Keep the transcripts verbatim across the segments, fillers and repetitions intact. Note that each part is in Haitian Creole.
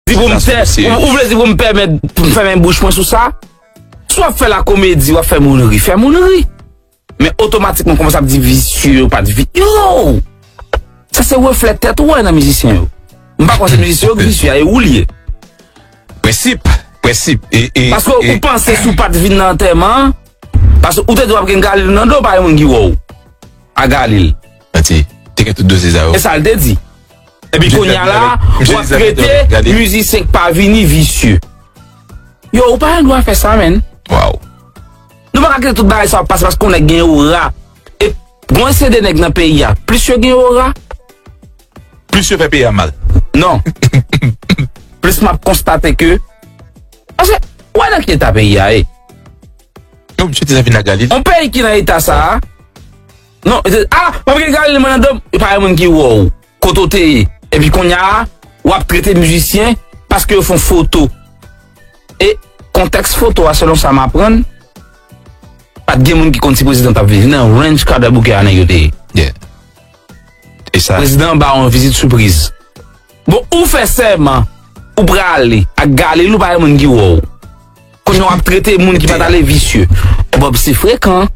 Di pou m tè, ou, ou vle di pou m pèmèt, pou m fèmen bouch mwen sou sa? Si w ap fè lakomedi, w ap fè moun ri, fè moun ri. Men otomatikman kòmanse ap di visye yo pa t vi-, yo! Sa se reflè tèt ou wè nan mizisyen yo. M pa kwè se mizisyen yo ki visye a, e ou l ye. Prensip, prensip. E, e, Paske e, ou panse si w pa t vin nan antèman an, paske ou te di w ap gen Galil nan do, pa gen moun ki wè w a Galil. Manti. Te gen tout dosye sa yo. E sa l te di. Epi kounye a la, w ap trete mizisyen k pa vini visye. Yo, ou pa gen dwa fè sa, menn. Waw. Nou pa ka kite tout bagay sa ap pase paske yon nèg gen ora. E gon se de nèg nan peyi a. Plis yo gen ora. Plis yo fè peyi a mal. Non. Plis m ap konstate ke. Paske, ou wè nan ki eta peyi a ye. Non, misye te vin a Galil. Yon peyi ki nan eta sa a. Non, se, ah, m ap gen Galil mwen nan do m. E pa yon moun ki wè w. Kote w te ye. Epi kounye a, w ap trete mizisyen paske yo fè yon foto. E kontèks foto a, selon sa m aprann, pa t gen moun ki konn si prezidan t ap vini. Nan ranch Kwadèboukè a nèg yo te ye. Yeah. E sa. Prezidan an ba w yon vizit sipriz. Bon, ou fè sèman, ou prale ak Galil, ou pa gen moun ki wè w. Kounye a w ap trete moun ki pa t ale visye. Bob se frekan.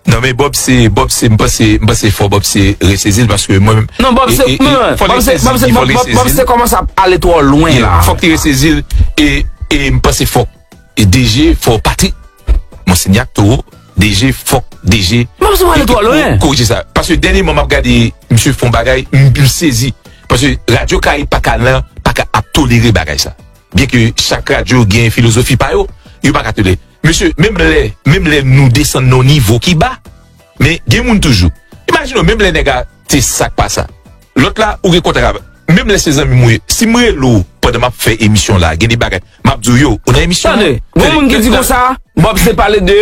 Non, men Bob se, Bob se, m panse, m panse fò Bob se resezi l paske mwen menm. Non, Bob se, e, e, e, non, fò l Bob se, resezi, Bob se, fò l Bob, Bob resezi se l. Kòmanse ap ale twò lwen la. Fòk li resezi l e, e m panse fòk e D G, fò Patrick Monsignac Toro, D G, fòk D G. Bob se ale twò lwen. Korije sa. Paske dènyèman m ap gade misye fè yon bagay, m, m sezi. Paske Radyo Karayib pa ka nan, pa ka ap tolere bagay sa. Byen ke chak radyo gen filozofi pa yo, yo pa ka tolere. Mesye, menm lè, menm lè nou desann nan yon nivo ki ba, men gen moun toujou. Imajine w, menm lè nèg la te sa k pa sa. Lòt la, ou gen kontak avè l. Menm lè se zanmi m ou ye, si m rele w pandan m ap fè emisyon la, gen de bagay, m ap di w yo, ou nan emisyon an? Tande, gon moun ki di konsa, Bob se pale de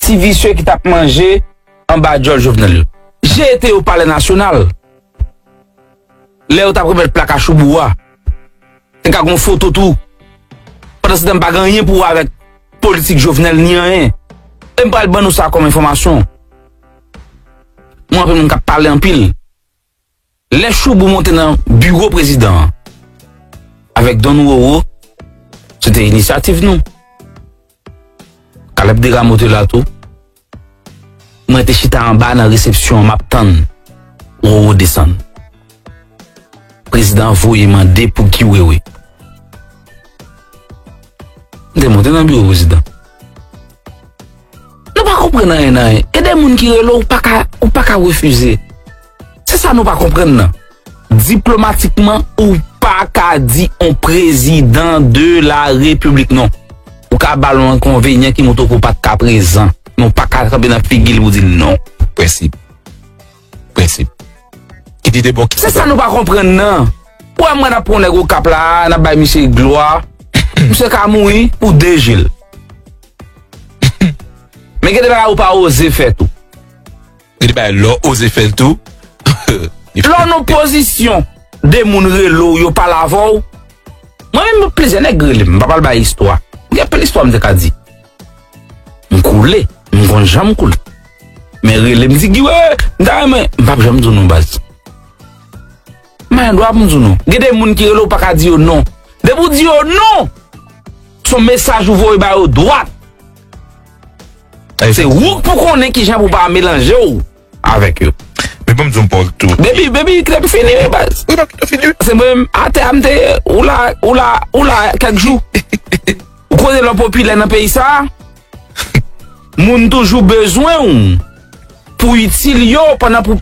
ti visye ki t ap manje anba djòl Jovenel yo. Jete yo Palè Nasyonal. Lè yo t ap remèt plak a Choubou a, te ka gon foto tou. Pandansetan m pa gen anyen pou wè avèk politik Jovenel ni anyen. E m pral ban nou sa kòm enfòmasyon. Mwen anpil moun k ap pale anpil. Lè Choubou monte nan biwo prezidan an avèk Don Roro, se te inisyativ nou. Caleb Desrameaux te la tou. Mwen te chita anba nan resepsyon an, m ap tann Roro desann. Prezidan an voye mande pou Guy Wewe. M te monte nan biwo prezidan. Nou pa konprann anyen nan anyen. E de moun ki rele w, ou pa ka, ou pa ka refize. Se sa nou pa konprann nan. Diplomatikman, ou pa ka di on prezidan de la repiblik non. Ou ka ba l yon enkonvenyan ki montre ke w pa t ka prezan. Men w pa ka kanpe nan figi l pou di l non. Prensip. Prensip. Kit li te bon, kit li te bon. Se sa nou pa konprann nan. Ou wè mwen ap pran nèg Okap la, n ap bay misye glwa. Misye ka mouri pou de je l. Men gen de bagay ou pa oze fè tou. Gen de bagay lè w oze fè l tou. Lè w nan pozisyon de moun rele w, yo pale avè w. Mwen menm, plizyè nèg rele m, m pa pral bay istwa. Gen anpil istwa m te ka di. M koule, m konn jan m koule. Men rele m di, "Guy, wè, m ta renmen," m p ap janm di w non, baz. M pa gen dwa pou m di w non. Gen de moun ki rele w, ou pa ka di yo non. Depi w di yo non, se yon mesaj ou voye ba yo dwat. Se ou k pou konnen kijan pou pa melanje w avèk yo. Men ban m di yon pòl tou. Baby, baby, kite m fini, wi, baz. Wi, ban m fini. Se mwen menm, atè a m te ye, ou la, ou la, ou la, kèk jou. Ou konnen lè w popilè nan peyi sa, moun toujou bezwen w pou itil yo, pandan pou,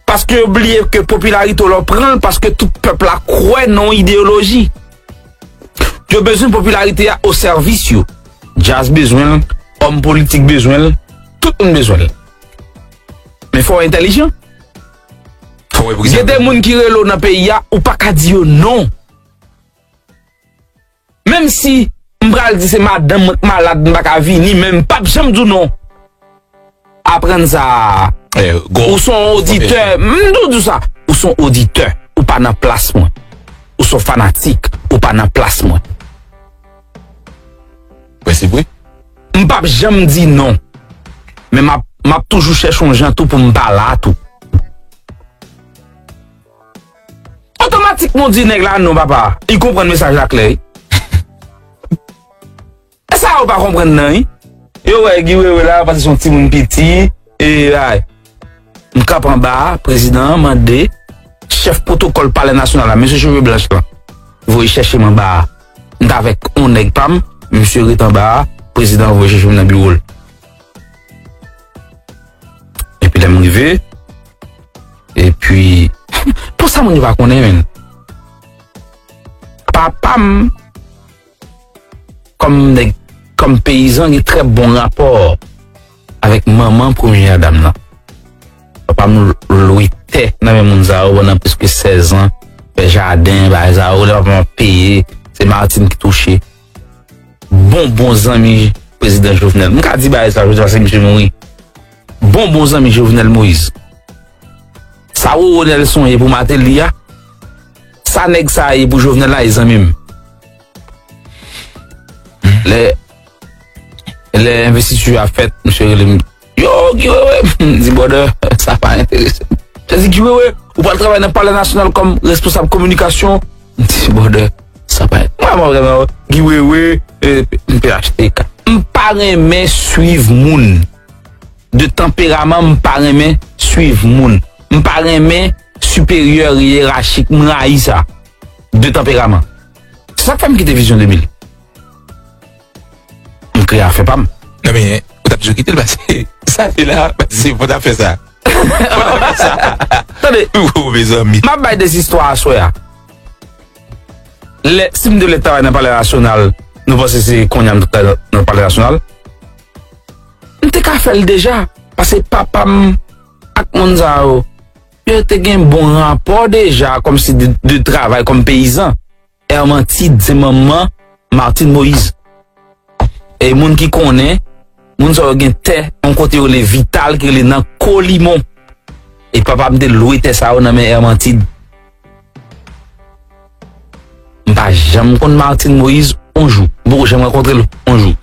paske yo bliye ke popilarite w lè w pran l, paske tout pèp la kwè nan yon ideyoloji. Yo bezwen popilarite a o sèvis yo. Djaz bezwen l, òm politik bezwen l, tout moun bezwen l. Men fò w entèlijan. Fò w reprezante. Gen de moun ki rele w nan peyi a, ou pa ka di yo non. Menm si m pral di se madanm mwen k malad, m pa ka vini, men m p ap janm di w non. Aprann sa. Eh, go. Ou se yon oditè. M toujou di w sa. Ou se yon oditè. Ou pa nan plas mwen. Ou se yon fanatik. Ou pa nan plas mwen. Prensip, wi. M p ap janm di non. Men m ap, m ap toujou chèche yon jan tou pou m pa la tou. Otomatikman, Pratikman di nèg la non, papa. Li konprann mesaj la klè, wi. E sa yo pa konprann nan, wi. Yo wè Guy Wewe la, yo panse se yon timoun piti, e, ay. M kanpe anba a, prezidan an mande chèf pwotokòl Palè Nasyonal la, mesye cheve blanch lan, voye chèche m anba a. M t avèk yon nèg pa m, misye ret anba a, prezidan an voye chèche m nan biwo l. Epi lè m rive, epi, pou sa moun yo pa konnen, menn. Papa m, kòm nèg, kòm peyizan, gen trè bon rapò avèk manman premye dam nan. Papa m lwe tè nan men moun sa yo pandan plis ke sèz an, fè jaden, bagay sa yo, lè papa m ap peye, se Martine ki touche. Bon, bon zanmi prezidan Jovenel. M ka di bagay sa, jodi a, se misye mouri. Bon, bon zanmi Jovenel Moïse. Sa Roro Nelson ye pou Martelly a, sa nèg sa ye pou Jovenel la, e zanmi m. Lè, lè envestiti a fèt, misye rele m, yo, Guy Wewe, m di, brother, sa pa enterese m. Misye di, Guy Wewe, ou pral travay nan Palè Nasyonal kòm responsab kominikasyon? M di, brother, sa pa, mwen, mwen, vrèman, Guy Wewe, e, P H T K. M pa renmen swiv moun. De tanperaman, m pa renmen swiv moun. M pa renmen siperyè yerachik. M rayi sa. De tanperaman. Se sa k fè m kite Vizyon de mil. M kreye afè pa m. Non, men, ou t ap toujou kite l pase. Sa te la, se fò t ap fè sa. Fò t ap fè sa. Tande. Oh, mezanmi. M ap bay de zistwa aswè a. Lè, si m te vle travay nan Palè Nasyonal, nou panse se kounye a m t ap travay nan Palè Nasyonal? M te ka fè l deja, paske papa m ak moun sa yo, yo te gen bon rapò deja, kòmsi de, de travay kòm peyizan. Hermantide se manman Martine Moïse. E moun ki konnen, moun sa yo gen tè, yon kote yo rele Vital, ki rele nan Kolimon. E papa m te lwe tè sa yo nan men Hermantide. M pa janm konn Martine Moïse yon jou. M poko janm rankontre l yon jou.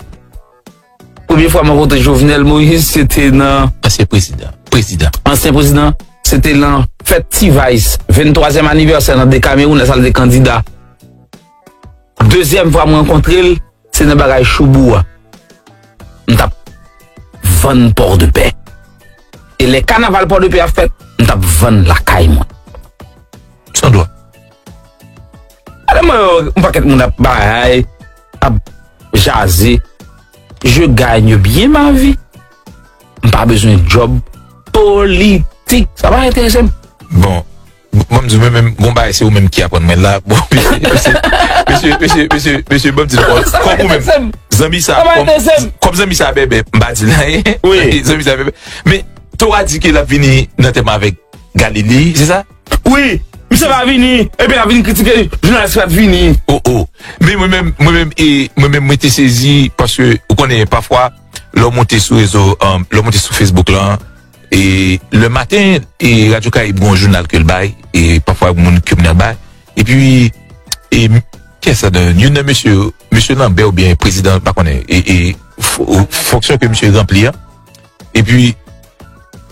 Premye fwa m rankontre Jovenel Moïse, se te nan Ansyen prezidan. Prezidan. Ansyen prezidan, se te nan fèt T-Vice, venntwazyèm anivèsè nan Dekamewoun, lè sa l te kandida. Dezyèm fwa m rankontre l, se nan bagay Choubou a. M t ap vann Pòdepè. E lè kanaval Pòdepè ap fèt, m t ap vann lakay mwen. San dwa. Alò mwen wè yon pakèt moun ap bagay, ap jaze. Je gagne bien ma vie. M pa bezwen djòb politik. Sa pa enterese m. Bon, bon, m di w, mwen menm, gon bagay se ou menm ki aprann mwen la. Bon, mesye, mesye, mesye, mesye, mesye, mesye, bon, m di nou, kòm ou menm, zanmi sa, kòm, kòm zanmi sa bèbè, m pa di l anyen. Wi. Zanmi sa bèbè. Men, Torah di ke l ap vini nan tèm avèk Galili, se sa? Wi, misye pa vini, epi l ap vin kritike jounalis pa t vini. Oh, oh. Men mwen menm, mwen menm, e, mwen menm, mwen te sezi, paske, ou konnen, pafwa, lè w monte sou rezo, um, lè w monte sou Facebook lan, e, le maten, e, Radyo Karayib gon jounal ke l bay, e, pafwa, moun ke m nan bay, epi, e, m-, kiyès sa dan, youn nan mesye, mesye Lambert oubyen prezidan, pa konnen, e, e, f-, fonksyon ke misye ranpli an, epi,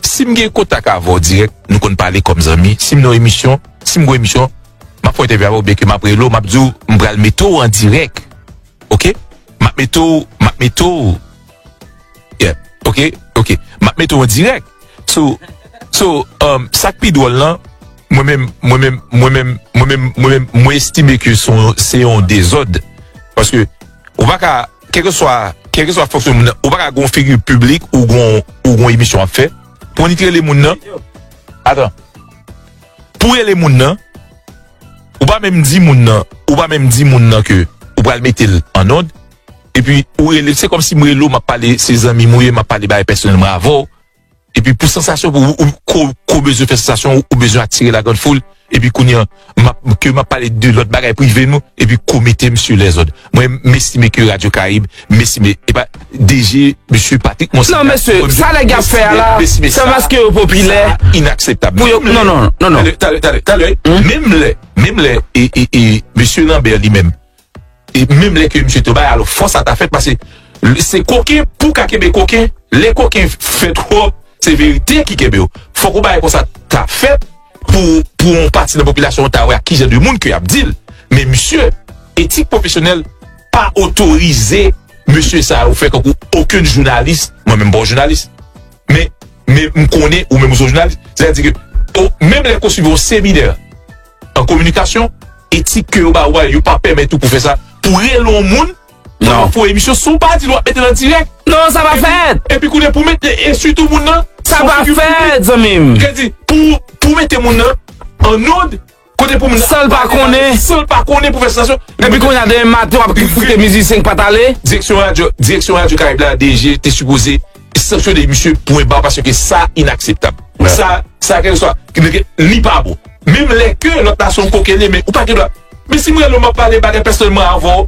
si m gen kontak avè w dirèk, nou konn pale kòm zanmi. Si m nan yon emisyon, si m gon emisyon, m ap fè yon entèvyou avè w, oubyen ke m ap rele w, m ap di w, m pral mete w an dirèk. Oke? M ap mete w, m ap mete w. Yeah. Oke? Oke. M ap mete w an dirèk. So, so, um, sa k pi dwòl lan, mwen menm, mwen menm, mwen menm, mwen menm, mwen menm, mwen estime ke se yon, se yon dezòd. Paske, ou pa ka, kèlkeswa, kèlkeswa fonksyon moun nan, ou pa ka gon figi piblik ou gon, ou gon emisyon w ap fè, pou w annik rele moun nan. Atan. Pou w rele moun nan, ou pa menm di moun nan, ou pa menm di moun nan ke ou pral mete l an nòd, epi ou rele, se kòmsi m rele w, m ap pale, se zanmi m ou ye, m ap pale bagay pèsonèl mwen avè w, epi pou sansasyon, pou ou, ou, ko, ko bezwen fè sansasyon, ou bezwen atire la grande foule, epi kounye a, m ap, ke m ap pale de lòt bagay prive nou, epi ko mete m sou lèzòd. Mwen, m estime ke Radyo Karayib, m estime, e pa D G, mesye Patrick Monsignal, non, mesye, sa nèg y ap fè a la, se paske yo popilè. Sa inakseptab. Pou yo, non, non, non, non. Talè, talè, talè, talè, menm lè, menm lè, e, e, e, mesye Lambert li menm, e menm lè ke misye te bay, alò fòs sa ta fèt, paske se koken pou ka kenbe koken, lè koken fè twòp, se verite ki kenbe yo. Fòk yon bagay konsa ta fèt, pou, pou yon pati nan popilasyon an ta wè ak ki jan de moun ke y ap deal. Men misye, etik pwofesyonèl pa otorize mesye sa yo fè kankou okenn jounalis. Mwen menm m pa yon jounalis. Men, men m konnen ou menm ou se yon jounalis. Sètadi ke, o, menm lè ke w swiv yon seminè an kominikasyon, etik ke yo ba ou a, yo pa pèmèt ou pou fè sa. Pou rele yon moun, non, pou fè emisyon, si w pa di l, w ap mete l an dirèk. Non, sa pa fèt. Epi kounye a pou mete, e sitou moun nan, sa pa fèt, zanmi m. Kè di, pou, pou mete moun nan an nod, kote pou moun nan, san l pa konnen, san l pa konnen pou fè sansasyon. Epi kounye a demen maten, w ap koute mizisyen ki pa t ale. Direksyon radyo, direksyon radyo Karayib la, D G, te sipoze sanksyone misye pwen ba, paske sa inakseptab. Sa, sa kèlkeswa, li pa bon. Menm lè ke lòt la se yon kokenn, men ou pa gen dwa. Men si mwen, lè m ap pale bagay pèsonèlman avè w,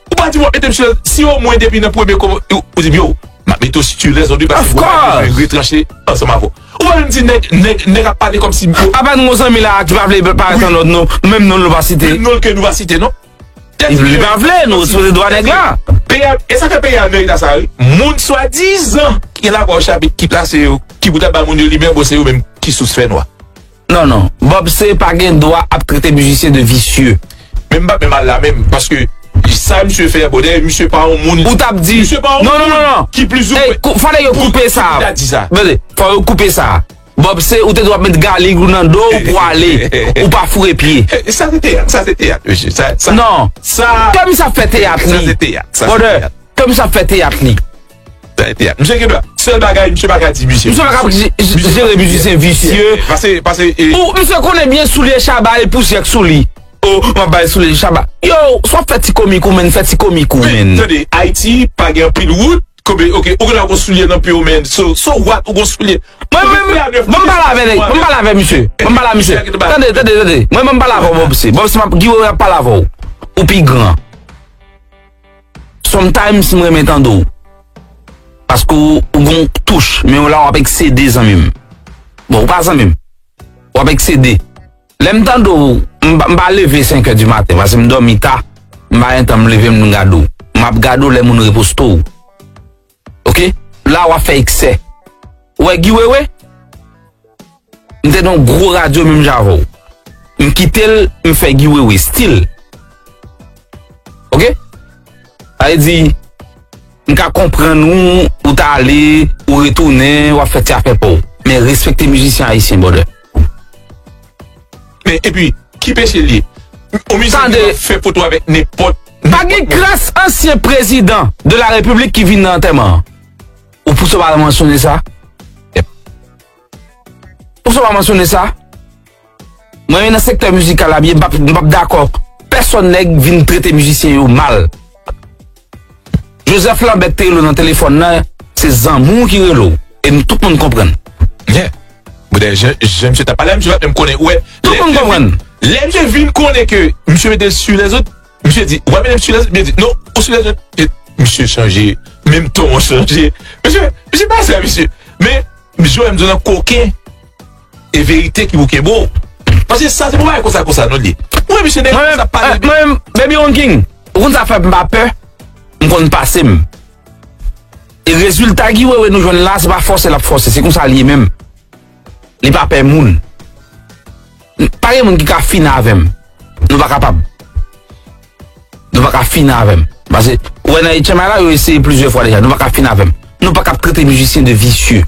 ou pa di m w ap mete m sou lèzòd. Si omwen depi nan premye kòman, ou, ou di m, yo, m ap mete w sou lèzòd wi, paske mwen pa bezwen retranche ansanm avè w. Ou pa menm di nèg, nèg, nèg ap pale kòmsi, apa nou gon zanmi la ki pa vle parèt an nòt, non, menm non l pa site. Menm non l ke nou pa site, non. Li pa vle, nou respekte dwa nèg la. Peyi a, e sa fè peyi a merite sa, wi. Moun swadizan ki gen lavwa yo chapit, ki plase yo, ki pou ta ba moun yo limyè, bon, se yo menm ki sous fènwa. Non, non. Bob C pa gen dwa ap trete mizisyen de visye. Men m pa menm al la menm, paske sa misye fè a, bon, dayè misye pa yon moun. Ou t ap di, misye pa yon moun ki plizoumwen. Ey, fò yo koupe sa. Tande, fò yo koupe sa. Bob C, ou te dwe ap met galig ou nan do w pou ale. Ou pa foure pye. Sa se teyat, sa se teyat, mesye. Sa, sa, non. Sa, kòm sa fè teyat li. Sa se teyat, sa se teyat. Kòm sa fè teyat li. Sa se teyat. Misye gen dwa. Sèl bagay, misye pa ka di misye. Misye pa ka j-, j-, jere mizisyen visye. Pase, pase, e, ou, misye konnen byen soulye Shabba e pousyè k sou li. O, m ap bay soulye Shabba. Yo, swa fè ti komik ou, men fè ti komik ou, men. Tande, Ayiti pa gen anpil wout. Koube, ok, ou gen dwa gon soulye nan pye w, men. So, so what, ou gon soulye. Mwen, mwen, mwen, mwen pale avè nèg, mwen pale avè misye. Mwen pale a misye. Tande, tande, tande. Mwen, mwen pale avè w, Bob C. Bob C, m ap, Guy Wewe ap pale avè w. Ou pi gran. Sometimes, mwen renmen tande w. Paske w, ou gon touch, men w la w ap eksede, zanmi m. Bon, ou pa zanmi m. W ap eksede. Lè m tande w, m pa, m pa leve senk è di maten, paske m dòmi ta, m pa gen tan m leve m gade w. M ap gade w lè moun reposte w. Ok? La w ap fè eksè. Ou wè Guy Wewe? M te nan yon gwo radyo menm jan avè w. M kite l, m fè Guy Wewe still. Ok? Sa vle di, m ka konprann ou, ou t ale, ou retounen, w ap fè ti afè pa w. Men respekte mizisyen ayisyen, brother. Men epi, ki peche l ye? Yon mizisyen ki ap fè foto avèk nenpòt. Pa gen kras ansyen prezidan de la repiblik ki vin nan antèman an. Ou pouse w pa mansyone sa? Pouse w pa mansyone sa? Mwen menm nan sektè mizikal la byen, m p ap, m p ap dakò pèsonn nèg vin trete mizisyen yo mal. Joseph Lambert te rele w nan telefòn nan, se zanmi w ki rele w. E nou tout moun konprann. Yeah. Boudè, jan, jan misye t ap pale a, misye pa t menm konnen. Ou wè, tout moun konprann. Lè misye vin konnen ke misye mete l sou lèzòt, misye di, ou pa mete m sou lèzòt, misye di, non, ou sou lèzòt. E misye chanje, menm ton an chanje. Misye, misye pa sa, misye. Men, Joel, m di w nan koken, e verite ki pou kenbe w. Paske sa se pou bagay konsa, konsa, non, li ye. Ou wè misye nèg sa pale. Mwen menm, Baby Ranking, ou konn sa fè m pa pè, m konn pase m. E rezilta Guy Wewe nou jwenn la, se pa fòse l ap fòse, se konsa l ye menm. Li pa pè moun. Pa gen moun ki ka fin avè m. Nou pa kapab. Nou pa ka fin avè m. Paske, ou wè nan H M I la, yo eseye plizyè fwa deja. Nou pa ka fin avè m. Nou pa ka ap trete mizisyen de visye.